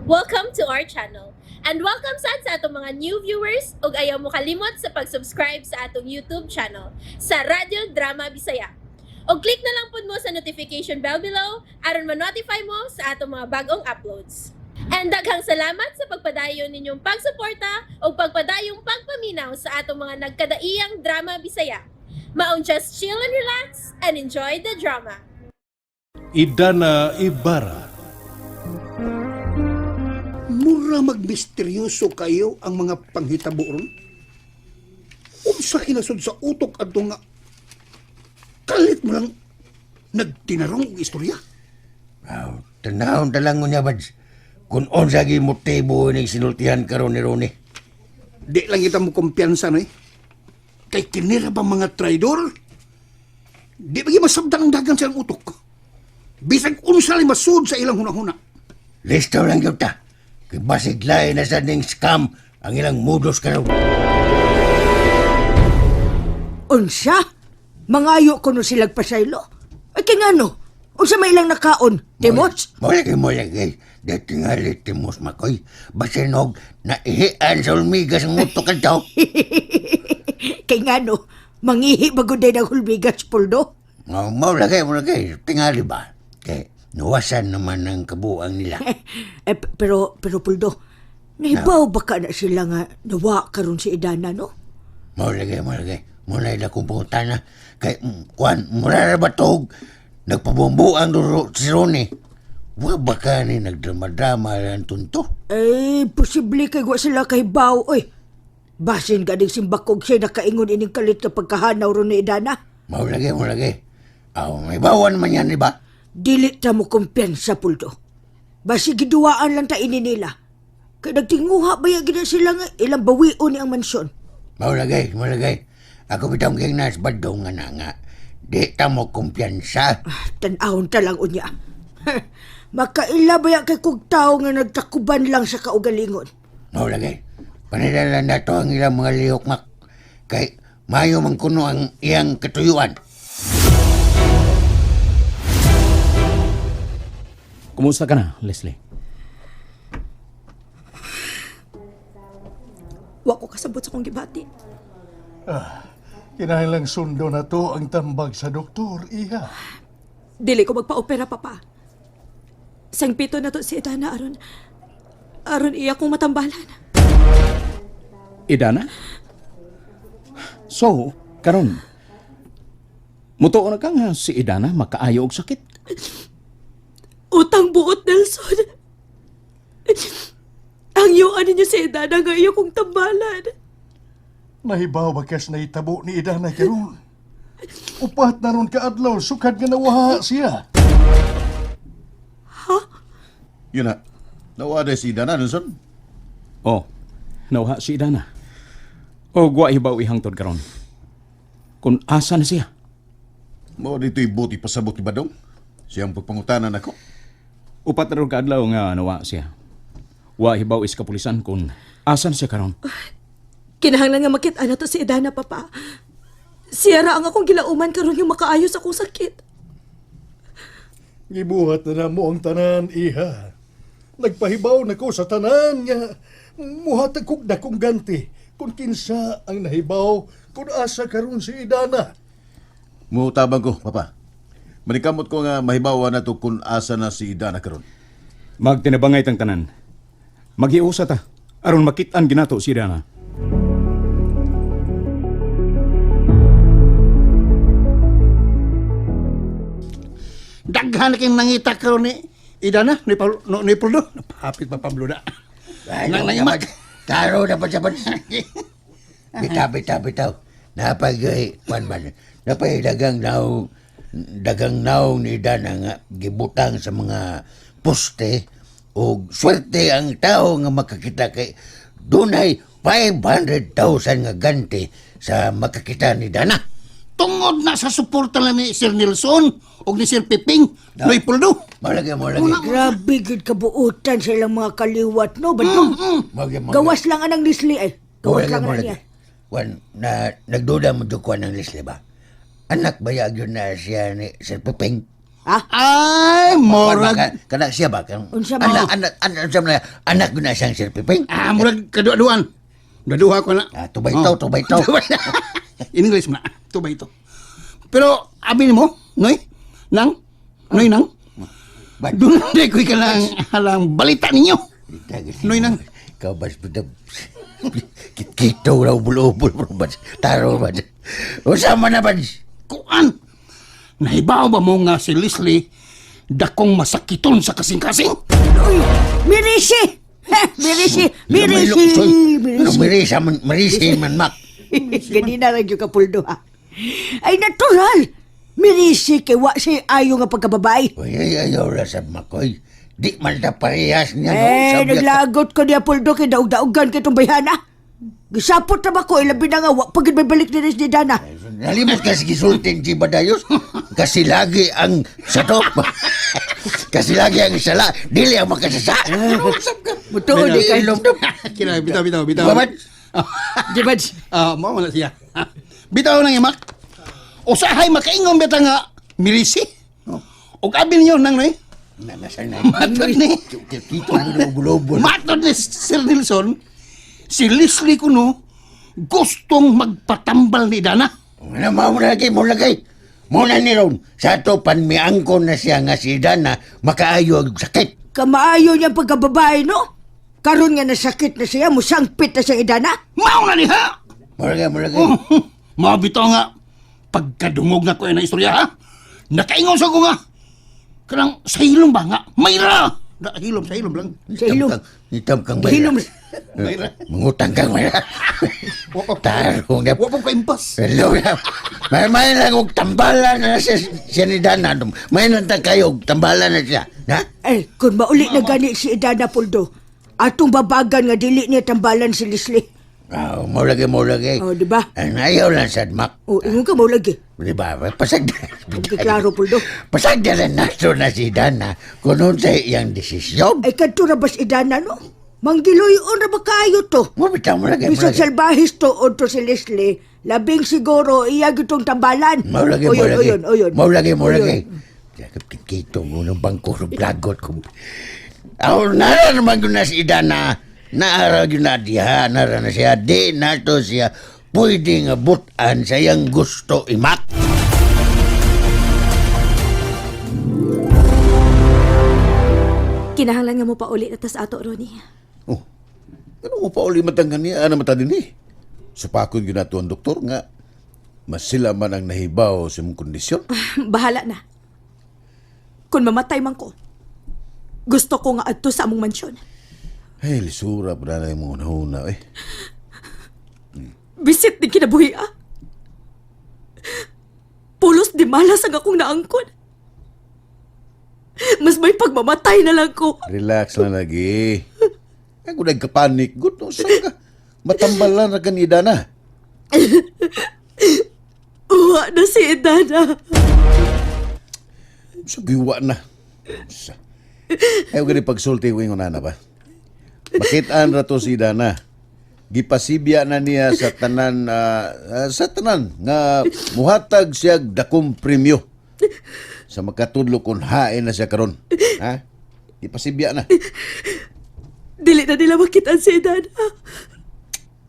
Welcome to our channel. And welcome sad sa atong mga new viewers ug ayaw mo kalimot sa pag-subscribe sa atong YouTube channel sa Radyo Drama Bisaya. Og click na lang pud mo sa notification bell below aron ma-notify mo sa atong mga bagong uploads. And daghang salamat sa pagpadayon ninyong pagsuporta ug pagpadayong pagpaminaw sa atong mga nagkadaiyang drama Bisaya. Maong just chill and relax and enjoy the drama. Idana Ibarra. Mura magmisteryoso kayo ang mga panghitabo ron. Unsa hinasod sa utok adto nga kalit mo lang nagtinarong og istorya. Aw, tanahon talang mo niya, Bads. Kung unsa gi motibo ning sinultihan karon ni Ronnie. Di lang kita mo kumpiyansa no eh. Kay kinira ba mga traidor? Di ba masabdang ang dagan sa ilang utok? Bisag unsa lang masud sa ilang hunahuna. Listo lang gyud ta. Kay basig lain na sa ning scam ang ilang modus karon. Unsa? Mangayo ko no silag pasaylo. Ay kay ngano? Unsa may ilang nakaon? Timos? Mo lagi mo lagi. Di tingali Timos Makoy. Basinog na ihian sa ulmigas ang utok kadto. Kay ngano? Mangihi ba gud ang hulbigas puldo? Mo lagi mo lagi. Tingali ba? Kay nuwasan naman ang kabuang nila. Eh, pero puldo, nahibaw ba ka na sila nga nawa karon si Idana no? Mo lagi mo lagi. Muna ila kong pangutana. Kay kuan mura ra ba tog nagpabumbuang duro si Ronnie. Wa ba ka ni nagdrama-drama lang tunto? Eh, posible kay wa sila kahibaw oy. Basin ganing simbakog siya nakaingon ining kalit na pagkahanaw ron ni Idana. Mao lagi, mao lagi. Aw, may bawan man yan, di ba? Dili ta mo kumpiyansa, Puldo. Basi giduwaan lang ta ini nila. Kay nagtinguha ba ya gina sila nga ilang bawion ni ang mansyon. Mao lagi, mao lagi. Ako bitong ging nas badong nga na nga. Di ta mo kumpiyansa. Ah, tan-awon ta lang unya. Makaila ba ya kay kug tao nga nagtakuban lang sa kaugalingon. Mao lagi. Panila lang na to ang ilang mga lihok mak. Kay mayo man kuno ang iyang katuyuan. Kumusta ka na, Leslie? Wa ko kasabot sa kong gibati. Kinahanglang sundo na to ang tambag sa doktor, iha. Dili ko magpa-opera, papa. Sangpito na to si Edana aron aron iya kong matambalan. Idana? So, karon mutuo na ka nga si Idana makaayo og sakit. Utang buot, Nelson. Ang yuan ninyo si Edana nga iya kong tambalan. Nahibaw ba kas nahitabo ni Idana karon? Upat na ron kaadlaw, sukad nga nawaha siya. Yun na. Nawada si Dana, Nelson. Oh, nauha si Idana. Og wa hibaw ihangtod karon. Kung asa na siya? Mao dito'y buti pasabot ni Badong. Siyang pagpangutanan ako. Upat na ron kaadlaw nga nawa siya. Wa hibaw is kapulisan kung asa na siya karon. Kinahanglan nga makit-an na to si Edana, papa. Siya ra ang akong gilauman karon yung makaayos akong sakit. Gibuhat na mo ang tanan, iha. Nagpahibaw na ko sa tanan nga muhatag kog dakong ganti kung kinsa ang nahibaw kung asa karon si Idana. Mutabang ko, Papa. Manikamot ko nga mahibawa na to kung asa na si Idana karon. Magtinabangay tang tanan. Maghiusa ta aron makit-an ginato si Idana. Daghan na kayong nangita karon ni Idana, ni Pablo, no, ni Pablo. Napahapit pa Pablo na. Ano Nang nangimak. Taro na pa sa Bitaw, bitaw, bitaw. Napag, eh, kwan man, napay dagang naong, dagang naong ni Dana nga gibutang sa mga poste o swerte ang tao nga makakita kay dunay 500,000 nga ganti sa makakita ni Dana. Tungod na sa suporta lang ni Sir Nelson o ni Sir Piping, Noy Puldo. Malagi, malagi. Grabe gid kabuutan sa ilang mga kaliwat no, badong. Malagi, malagi. Gawas lang anang Leslie ay. Gawas Malagi, lang anang malagi. niya. Kwan, na, nagduda mo kwan ng Leslie ba? Anak ba yun na siya ni Sir Piping? Ha? Ay, Murag. murag. Kana siya ba? Kan, Unsa man? Anak, anak, anak, unsa man, anak ko na siyang Sir Piping. Ah, murag kadua-duan. Daduha ko na. Ah, tubay to, tubay to. In English na, tubay to. Pero, abi nimo, Noy, nang, Noy, nang, Ba- doon na ko'y kalang, halang balita ninyo. Noy, nang. Ikaw bas buta. Kito raw ubol-ubol bro bas. Taro bas. Unsa man na bas? Kuan, nahibaw ba mo nga si Leslie dakong masakiton sa kasing-kasing? Uy, mirisi! Mirisi! Mirisi! Mirisi! Mirisa man, mirisi man mak. Ganina lang yung kapuldo ha. Ay, natural! Mirisi kay wa siya ayo nga pagkababae. Uy, ay, ayaw ra sa makoy. Di man ta parehas niya. no? Eh, Sabi ka- naglagot ko niya puldo kay daog-daogan kay itong bayhana. Gisapot na ba ko, ilabi na nga, wa pag may balik ni ni Dana. Nalimot ka sa gisultin si Badayos. Kasi lagi ang sato. Kasi lagi ang sala. Dili ang makasasa. Mutuo di kay. Ilom na. Kira, bitaw, bitaw, bitaw. Babat. Di ba? Ah, mao na siya. Bitaw nang imak. Usahay makaingon bita nga mirisi. Og abi ninyo nang Noy. Nasa na. Matod ni. Kito ubol-ubol. Matod ni Sir Nelson, si Leslie kuno gustong magpatambal ni Dana. Ano mo lagi mo lagi. Muna ni ron. Sa ato panmiangko na siya nga si Dana makaayo ang sakit. Kamaayo niyang pagkababae, no? Karon nga nasakit na siya, musangpit na siya idana. Mao na niha. Mulaga, mulaga. Oh, mao bitaw nga pagkadungog na ko na istorya ha. Nakaingon sa ko nga. Kanang sa hilom ba nga? Mayra. Da, hilom sa hilom lang. Sa ilong. Itam kang bayra. Hilom. Mayra. Mangutang kang bayra. Tarong na. Wa po ka impas. Hello na. May may lang og tambalan na siya, siya ni Dana. May lang ta kayo og tambalan na siya. Ha? Eh, kung mauli na gani si Idana Puldo, atong babagan nga dili niya tambalan si Leslie. Oh, mo lagi, mo lagi. Oh, di ba? Ang ayaw lang sad mak. O, ingon ka mo lagi. Di ba? Pasag. Okay, klaro, Puldo. Pasagdaran nato na si Dana kung unsa iyang desisyon. Ay, kadto ra bas Idana, no? Manggiluyon ra ba kayo to? Mo bitaw mo lagi, mo Bisag lagi. salbahis to to si Leslie, labing siguro iya gitong tambalan. Mo lagi, mo Oyon, lagi. oyon, oyon. Mo lagi, mo lagi. Oyon. Jakap kikito mo ng bangko ng blagot ko. Aw, nara naman yun na si Dana. Naara yun na diha, nara na siya. Di na to siya. Pwede nga butan sa iyang gusto imak. Kinahanglan nga mo pa uli na tas ato, Ronnie. Oh, ano mo pa uli matanggan niya? Ano mata din eh? Supakon yun nato ang doktor nga. Mas sila man ang nahibaw sa imong kondisyon. Bahala na. Kung mamatay man ko, gusto ko nga adto sa among mansyon. Ay, lisura pa na yung mga unahuna eh. Bisit din kinabuhi ah. Pulos di malas ang akong naangkon. Mas may pagmamatay na lang ko. Relax lang lagi. Ay, kung nagkapanik, good no, saan ka? Matambalan na kanida na. Uwa na si Edana. Sa giwa na. Sa. Ayaw gani pagsulti ko yung nana ba? Makitaan ra to si Dana. Gipasibya na niya sa tanan sa tanan nga muhatag siya dakong premyo sa makatudlo kung hain na siya karon. Ha? Gipasibya na. Dili na nila makitaan si Edana.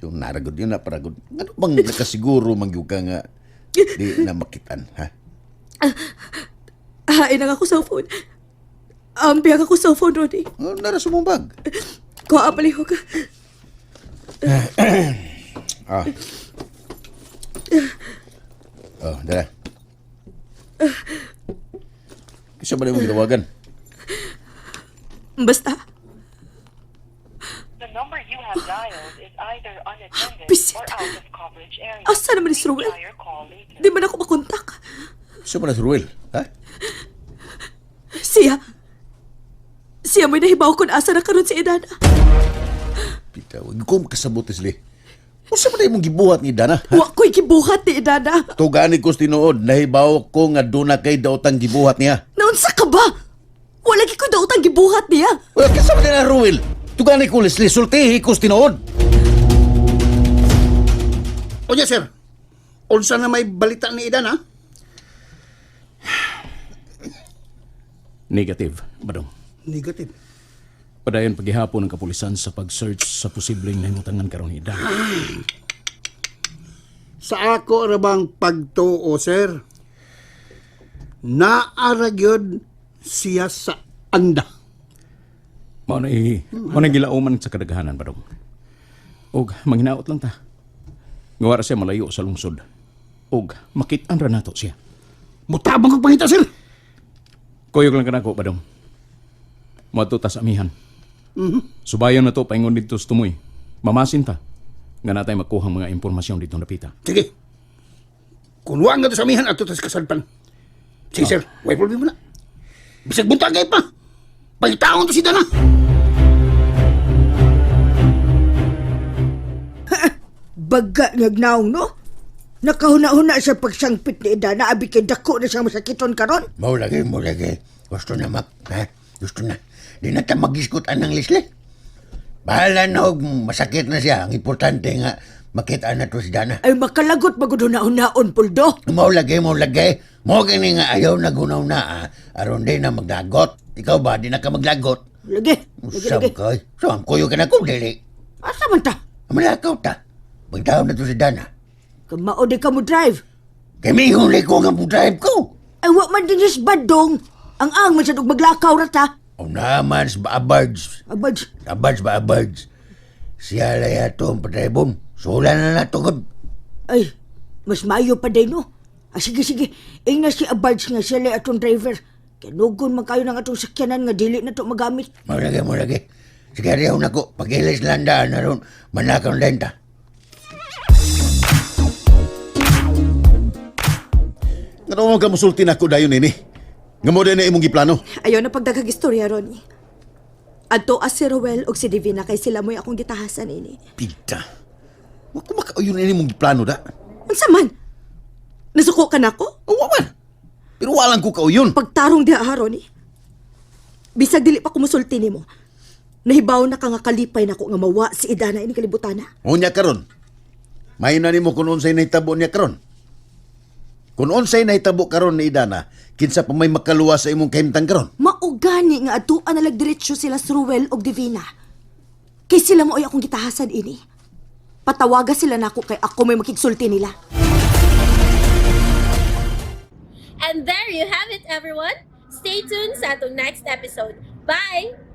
Yung naragod yun na paragod. Ano bang nakasiguro man gyud ka nga di na makitaan, ha? Hain ang ako cellphone. Ambi ang ako cellphone, Ronnie. Oh, nara sumumbag. Kuha palihog. Ah. Oh, dara. Isa ba na yung ginawagan? Basta, The number you have dialed is either unattended Bisit. or out of coverage area. Asa naman ni Please Ruel? try your call later. Di man ako makontak. Isa ba na si Ruel? Ha? Siya. Siya may nahibaw kung asa na karon si Edana. Pita, wag ko makasabot sila. Usa ba na imong gibuhat ni Dana? Ha? Wa ko'y gibuhat ni Edana. Tugani ko sa tinuod, nahibaw ko nga doon na kay daotang gibuhat niya. Naunsa ka ba? Wala gi ko daotang gibuhat niya. Well, kasama din na Ruel. Tugani ko, Leslie, sultihi ko sa tinuod. Oye, sir. Unsa na may balita ni Idan, ha? Negative, Badong. Negative. Padayon paghihapon ang kapulisan sa pag-search sa posibleng nahimutangan karon ni Idana. Sa ako ra bang pagtuo, sir? Naara gyud siya sa anda. Mao na gilauman sa kadaghanan, Badong. Og manghinaot lang ta. Nga ra siya malayo sa lungsod. Og makit-an ra nato siya. Mutabang kog pangita, sir. Kuyog lang kanako, Badong. Moadto ta sa amihan. Subayon na to paingon didto sa tumoy. Mamasin ta. Nga natay makuhang mga impormasyon dito napita. Sige. Kunwa nga to sa amihan ato tas kasadpan. Sige, sir. Way problema na. Bisag buntag kay pa. Pangitaon to si Dana. Baga nagnaong no? Nakahuna-huna sa pagsangpit ni Idana abi kay dako na siyang masakiton karon. Mao lagi, mao lagi. Gusto na, Mak. Ha? Gusto na. Di na ta mag-iskot anang Leslie. Bahala na og masakit na siya. Ang importante nga, makita na to si Dana. Ay makalagot magud huna-hunaon puldo. Mao lagi, mao lagi. Mao gani nga ayaw na gunaw na, ah. Aron di na maglagot. Ikaw ba, di na ka maglagot? Lagi, lagi, Usam lagi. ka. eh. So, ang kuyo ka na kung dili. Asa man ta? Malakaw ta. Pagtaon na to si Dana. Kamao di ka mo drive. Kay may huli ko nga drive ko. Ay wa man din badong. Ang ang man sad og maglakaw ra ta. O naman sa abards. Abad, Abards ba abards? Siya lay ato ang padribon. Sula na na tugod. ay mas maayo pa day no. Ah, sige sige, ingna si Abards nga siya lay atong driver. Kay nugon man kayo ng atong sakyanan nga dili na to magamit. Malagi, malagi. Sige, riyaw na ko. Pag-ilis lang daan na ron, manakaw na ta. Nga ka musulti na ako dayon nini. Nga mo na imong giplano. Ayaw na pagdaghag istorya, Ronnie. Adto as si Rowel og si Divina kay sila mo'y akong gitahasan ini. Pita. Wa ko makauyon ini imong giplano da. Unsa man? Nasuko ka nako? Wa man. Pero walang ko kauyon. Pagtarong diha ha, Ronnie. Bisag dili pa kumusulti nimo. Nahibaw na ka nga kalipay nako nga mawa si Idana ini kalibutana. Unya karon. May na nimo kun unsay nahitabo niya karon. Kun unsay nahitabo karon ni Idana, kinsa pa may makaluwa sa imong kahimtang karon. Maugani nga adtuan na diretso sila sa Ruel og Divina. Kay sila mo ay akong gitahasan ini. Patawaga sila nako kay ako may makigsulti nila. And there you have it, everyone. Stay tuned sa atong next episode. Bye!